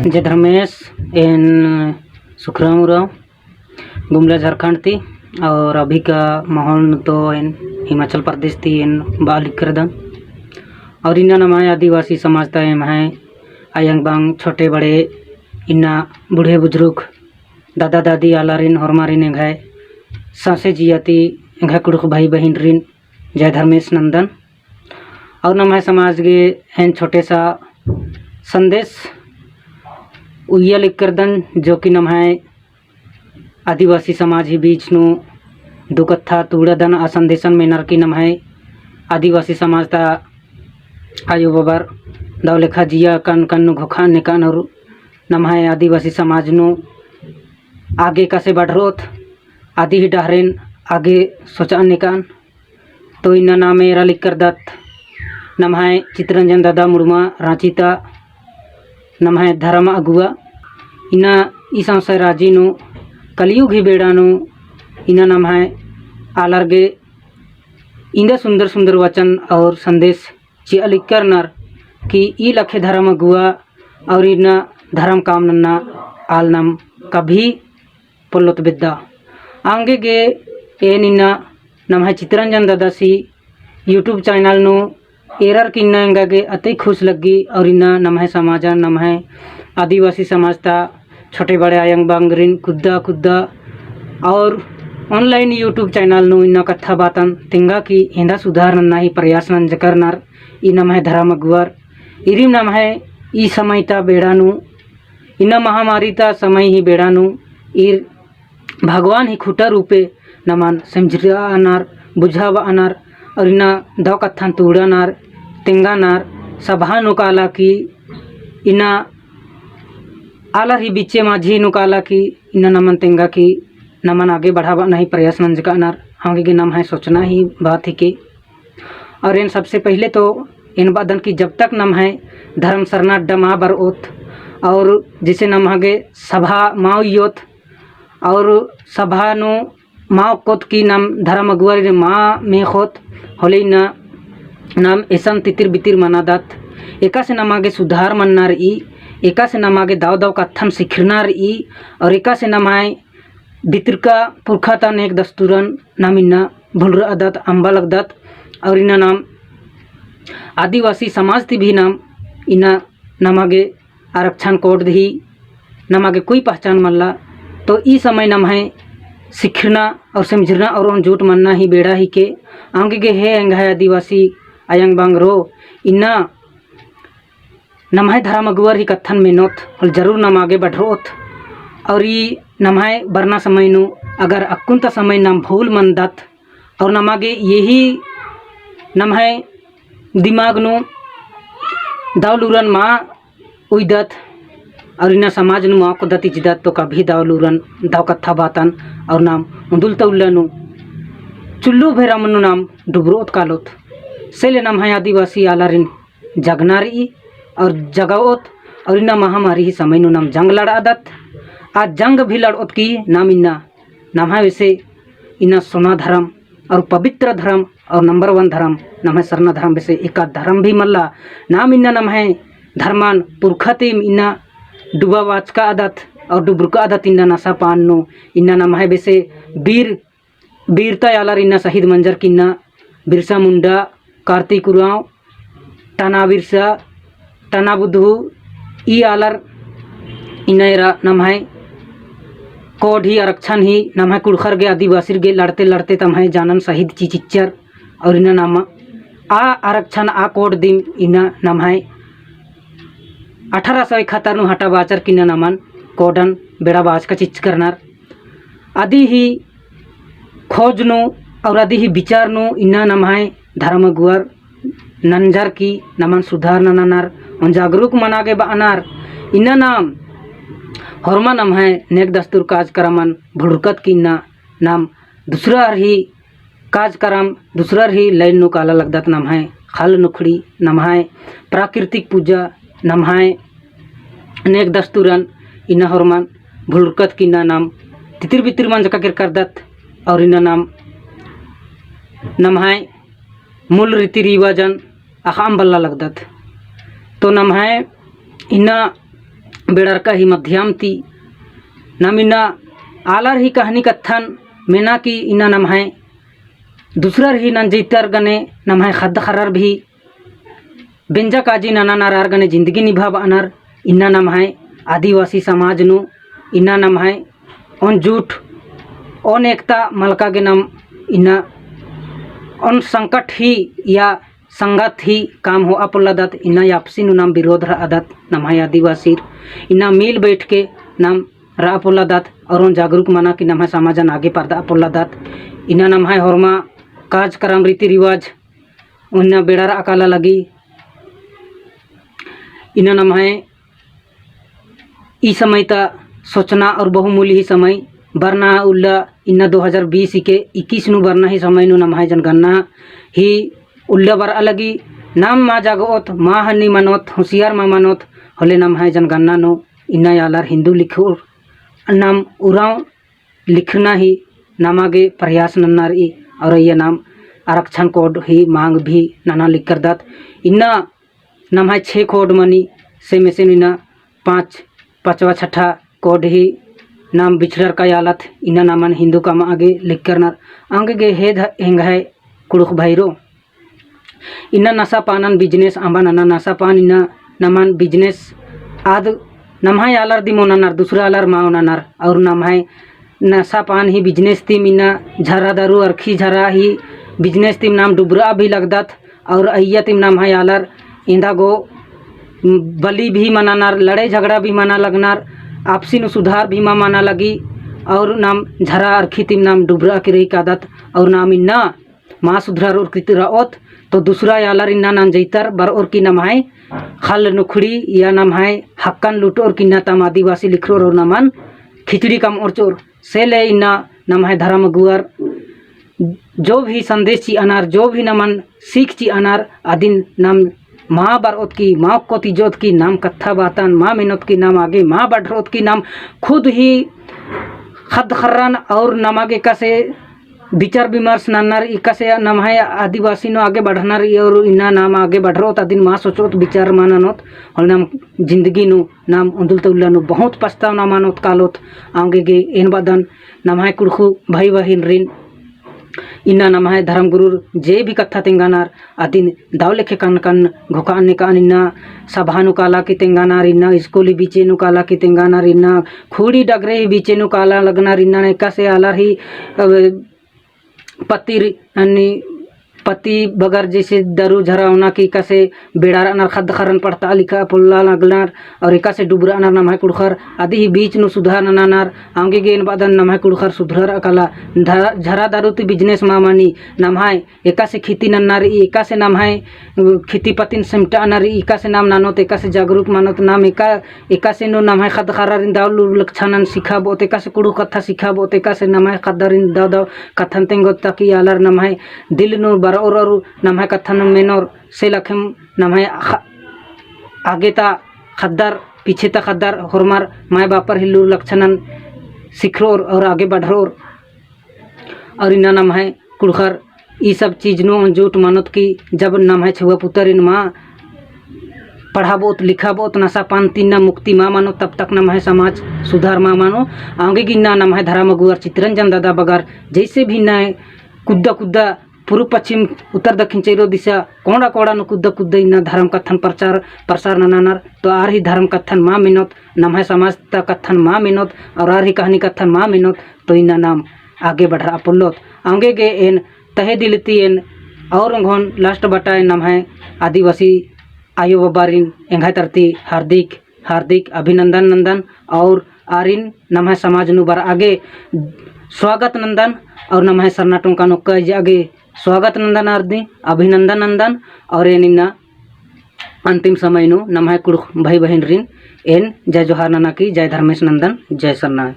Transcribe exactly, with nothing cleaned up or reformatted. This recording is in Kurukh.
जय धर्मेस, एन सुखराम उराँव, गुमला झारखंड ती, और अभी का माहौल नू तो एन हिमाचल प्रदेश ती एन बआ लिक्करदन। और इन्ना नम्है आदिवासी समाज ता एम्है अयंग बंग छोटे बड़े इन्ना बूढ़े बुजुर्ग दादा दादी आलारिन होरमारिन एंग्है सौंसे जिया ती एंग्है कुँड़ुख़ भाई बहिनरिन जय धर्मेस नंदन। और नम्है समाज गे एन छोटे सा संदेश उइया लिक्करदन, जो कि नम्है आदिवासी समाज ही बीच नू दू कत्था तुड़ादन आ संदेशन मेनर की नम्है आदिवासी समाज ता आयो बबर दव लेखा जिया कन कन नू घोखा नेकान और नम्है आदिवासी समाज नू आगे कसे बढ़रोत, अदी ही डहरेन आगे सोचा नेकान। तो इन्ना नाम एरा लिक्करदत नम्है चितरंजन दादा मुड़मा राँची ता नम्है धर्म अगुवा। इन्ना ई संसार राजी नू कलयुग ही बेड़ा नू इन्ना नम्है आलर गे इन्दा सुंदर सुंदर वचन और संदेश चिआ लिक्करनर कि ई लखे धर्म अगुवा और इन्ना धर्म काम नन्ना आल नाम कभी पोल्लोत बेद्दा। आंगे गे एन इन्ना नम्है चितरंजन दादासी YouTube channel नू एरर की इन्ना एंगा गे अति खुश लग्गी और इन्ना नम्है समाजन, नम्है आदिवासी समाज ता छोटे बड़े अयंग बंगरिन कुद्दा कुद्दा और online YouTube channel नू इन्ना कत्था बातन तेंगा की एन्दा सुधार नन्ना ही प्रयास नंजकरनर ई नम्है धर्म अगुवर। इरिम नम्है ई समय ता बेड़ा नू इन्ना महामारी ता समय ही बेड़ा नू ईर भगवान ही खुटा रूपे नमन समझरआनर, बुझाबआनर, और इन्ना दव कत्थन तुड़ानर, तेंगानर, सभा नू काला की इन्ना आलर ही बिच्चे माझी नू काला की इन्ना नमन तेंगा की नमन आगे बढ़ाबअना ही प्रयास नंजकानर, आंगे गे नम्है सोचना ही बात हिके। और एन सबसे पहिले तो एन बअदन कि जब तक नम्है धर्म सरना अड्डा मा बरओत और जैसे नम्हा गे सभा मा उइयोत और सभा नू मा ओक्कोत कि नाम धर्म अगुवारिन मा मेखोत होले इन्ना नाम एसन तितिर बितिर मनादत। एकासे नमा गे सुधार मन्ना रई, एकासे नमा गे दव दव कत्थन सिखरना रई और एकासे नम्है भितरका पुरखा ता नेग दस्तूरन नाम इन्ना भुलरअदत, अम्बा लगदत। और इन्ना नाम आदिवासी समाज ती भी नाम इन्ना नमा गे आरक्षण code दिही, नमा गे कोई पहचान मल्ला। तो ई समय नम्है सिखरना और समझरना और ओन जुट मन्ना ही बेड़ा हिके। आंगे गे हे एंग्है आदिवासी अयंग बंगरो, इन्ना नम्है धर्म अगुवर ही कत्थन मेनोत और जरूर नाम आगे बढ़रोत। और ई नम्है बरना समय नू अगर अक्कुन ता समय नाम भूल मन्दत और नमा गे यही नम्है दिमाग नू दव लूरन मा उइदत और इन्ना समाज नू मा ओक्कदत इजदत तो कभी दव लूरन दव कत्था बातन और नाम उन्दुल ता उल्ला नू चुल्लू भेरा मन्नू नाम डुबरोत कालोत। से ले नम्है आदिवासी आलारिन जगना रई और जगाओत और इन्ना महामारी ही समय नू नाम जंग लड़ादत। आ जंग भी लड़ओत की नाम इन्ना नम्है बेसे इन्ना सोना धर्म और पवित्र धर्म और number one धर्म नम्है सरना धर्म बेसे एका धर्म भी मल्ला। नाम इन्ना नम्है धर्मन पुरखा तिम इन्ना डुबाबाचकादत और डुबरकादत इन्ना नशा पान नू। इन्ना नम्है बेसे बीर बीरता आलर इन्ना शहीद मंजर की इन्ना बिरसा मुंडा, कार्तिक उराँव, टना बिरसा, टना बुधु, ई आलर इन्ना एरा नम्है code ही आरक्षण ही नम्है कुँड़ुख़र गे आदिवासिर गे लड़ते लड़ते तम्है जानन शहीद चिचिच्चर। और इन्ना नाम आ आरक्षण आ code दिम इन्ना नम्है अठारह सौ इकहत्तर नू हटाबाचर की इन्ना नमन codeन बेड़ाबाचका चिच्चकरनर। अदी ही खोज नू और अदी ही विचार नू इन्ना नम्है धर्म अगुवर नंजर की नमन सुधार नननर और जागरूक मना गे बअनर। इन्ना नाम होरमा नम्है नेग दस्तूर काजकरमन भुलरकत की इन्ना नाम दूसरा ही काजकरम दूसरा ही line नू काला लगदत। नम्है खल नुखड़ी, नम्है प्राकृतिक पूजा, नम्है नेग दस्तूरन इन्ना होरमन भुलरकत की इन्ना नाम तितिर बितिर मंजका केरकरदत। और इन्ना नाम नम्है मूल रीति रिवाजन अख़अम बल्ला लगदत। तो नम्है इन्ना बेड़रका ही माध्यम ती नाम इन्ना आलर ही कहनी कत्थन मेना कि इन्ना नम्है दूसरर ही नंजइतर गने नम्है ख़द्द ख़र्रर भी बेंजा काजी ननानर आर गने जिंदगी निभाबअनर। इन्ना नम्है आदिवासी समाज नू इन्ना नम्है ओन जुट, ओन एकता मलका गे नाम इन्ना ओन संकट ही या संगत ही काम होआ पोल्लादत। इन्ना आपसी नू नाम विरोध रआदत नम्है आदिवासीर। इन्ना मिल बैठ के नाम रआ पोल्लादत और ओन जागरूक मना कि नम्है समाजन आगे परदआ पोल्लादत। इन्ना नम्है होरमा काजकरम रीति रिवाज ओन्ना बेड़ारआ काला लगी। इन्ना नम्है ई समय ता सोचना और बहुमूल्य ही समय बरना उल्ला इन्ना दो हज़ार बीस इके इक्कीस नू बरना ही समय नू नम्है जनगणना ही उल्ला बरआ लगी। नाम मा जागओत, मा हन्नी मनोत, होशियार मा मनोत, होले नम्है जनगणना नू इन्ना आलर हिंदू लिखोर नाम उराँव लिखरना ही नमा गे प्रयास नन्ना रई। और अइय्या नाम आरक्षण code ही मांग भी नना लिखरदत। इन्ना नम्है छे code मनी, से में से इन्ना पाँच, पाँचवा छठा code ही नाम बिछड़रका आलत, इन्ना नमन हिंदू कमआ गे लिखरनर। औंगे गे हेद एंग्है कुँड़ुख़ भइरो। इन्ना नशा पानन business अम्बा नना, नशा पान इन्ना नमन business आद नम्है आलर दिम ओननर, दूसरा आलर मा ओननर। और नम्है नशा पान ही business तिम इन्ना झरा दारू अरखी झरा ही business तिम नाम डुबरआ भी लगदत। और अइय्या तिम नम्है आलर एन्दा गो बली भी मनानर, लड़ाई झगड़ा भी मना लगनर, आपसी नू सुधार भी मा मना लगी। और नाम झरा अरखी तिम नाम डुबरआ केरई कादत। और नाम इन्ना मा सुधररओर की रओत, तो दूसरा आलर इन्ना नंजइतर बरओर की नम्है ख़ल्ल नुखड़ी या नम्है हक्कन लूटओर की इन्ना तम आदिवासी लिखरओर और नमन खिचड़ी कमओर चिओर। से ले इन्ना नम्है धरम अगुवर जो भी संदेश चिअनर, जो भी नमन सीख चिअनर, अदिन नाम मा बरओत की, मा ओक्कोत इजोत की, नाम कत्था बातन मा मेनोत की, नाम आगे मा बढ़रओत की, नाम खुद ही ख़द्द ख़र्रन और नमा गे एकासे विचार विमर्श नन्नर, एकासे नम्है आदिवासी नू आगे बढ़नर, और इन्ना नाम आगे बढ़रओत अदिन मा सोचओत विचार मा ननोत, होले नाम जिंदगी नू नाम उन्दुल तउल्ला नू बहुत पछतावना मनोत कालोत। औंगे गे एन बअदन नम्है कुँड़ुख़ भाई बहिनरिन इन्ना नम्है धर्मगुरुर जे भी कत्था तेंगानर अदिन दव लेखे कन कन घोखान नेकान इन्ना सभा नू काला की तेंगानर, इन्ना स्कूल ही बीचे नू काला की तेंगानर, इन्ना खुड़ी डगरे ही बीचे नू काला लगनर, इन्ना एकासे आलर ही, अ, पतिर अन्नी पति बगर जैसे दारू झरा ओना की एकासे बेड़ारअनर ख़द्द ख़र्रन पढ़ता लिखा पोल्ला लगनर और एकासे डुबरअनर नम्है कुँड़ुख़र अदी ही बीच नू सुधार ननानर। औंगे गे एन बअदन नम्है कुँड़ुख़र सुधररआ काला। झरा दारू ती business मा मनी, नम्है एकासे खेती नन्ना रई, एकासे नम्है खेती पतिन सिमटअना रई, एकासे नाम ननोत, एकासे जागरूक मनोत, नाम एका एकासे नू नम्है ख़द्द ख़र्रारिन दव लूर लक्षणन सिखाबओत, एकासे कुँड़ुख़ कत्था सिखाबओत, एकासे नम्है ख़द्दारिन दव दव कत्थन तेंगोत ताकि आलर नम्है दिल नू बरओर और नम्है कत्थन मेनोर। से लखेम नम्है आगे ता ख़द्दर पीछे ता ख़द्दर होरमर माय बापर ही लूर लक्षणन सिखरओर और आगे बढ़रओर। और इन्ना नम्है कुँड़ुख़र ई सब चीज नू अंजुट मनोत की जब नम्है छुआ पुतरिन मा पढ़ाबओत लिखाबओत नशा पान ती इन्ना मुक्ति मा मनो तब तक नम्है समाज सुधार मा मनो। औंगे गे इन्ना नम्है धरम अगुवर चितरंजन दादा बगर जैसे भी इन्ना कुद्दा कुद्दा पूर्व पश्चिम उत्तर दक्षिण चैरो दिशा कोंड़ा कोंड़ा नू कुद्दा कुद्दा इन्ना धरम कत्थन प्रचार प्रसार ननानर। तो आर ही धरम कत्थन मा मेनोत, नम्है समाज ता कत्थन मा मेनोत और आर ही कहनी कत्थन मा मेनोत, तो इन्ना नाम आगे बढ़रआ पोल्लोत। औंगे गे एन तहे दिल ती एन और ओंगोन last बटाए नम्है आदिवासी आयो बबारिन एंग्है तरती हार्दिक हार्दिक अभिनंदन नंदन और आरिन नम्है समाज नू बरआ गे स्वागत नंदन और नम्है सरना टोंका नू ओक्का इजा गे स्वागत नंदन आर दी अभिनंदन नंदन। और एन इन्ना अंतिम समय नू नम्है कुँड़ुख़ भाई बहिनरिन एन जय जोहार नना की जय धर्मेस नंदन जय सरना।